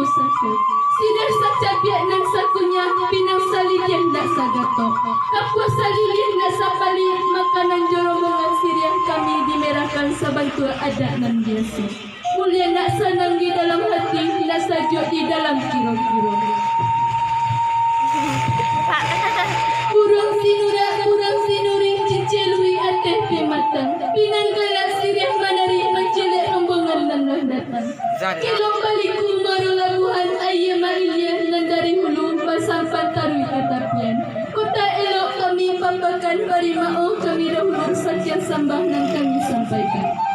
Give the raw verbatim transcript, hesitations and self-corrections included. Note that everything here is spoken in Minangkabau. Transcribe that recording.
sako. Siriah sacabiak nan sakunyah, pinang saliliah nak sagatok. Kapuah saliliah nak sapaliak, makanan jo rombongan siriah kami dimerahkan sabantuak adat nan biaso. Mulia nak sanang di dalam hati, nak sajuak di dalam kiro-kiro. Buruang sinurak, buruang sinurih, cincai luih ateh pimatang. Pinang galak siriah manarik, mancilek rombongan nan lah datang. Kelong baliku maro labuhan, aia mailiah nan dari hulu, basampan taruih ka tapian. Kota elok kami papakan, bari maoh kami dahulu, sakian sambah nan kami sampaikan.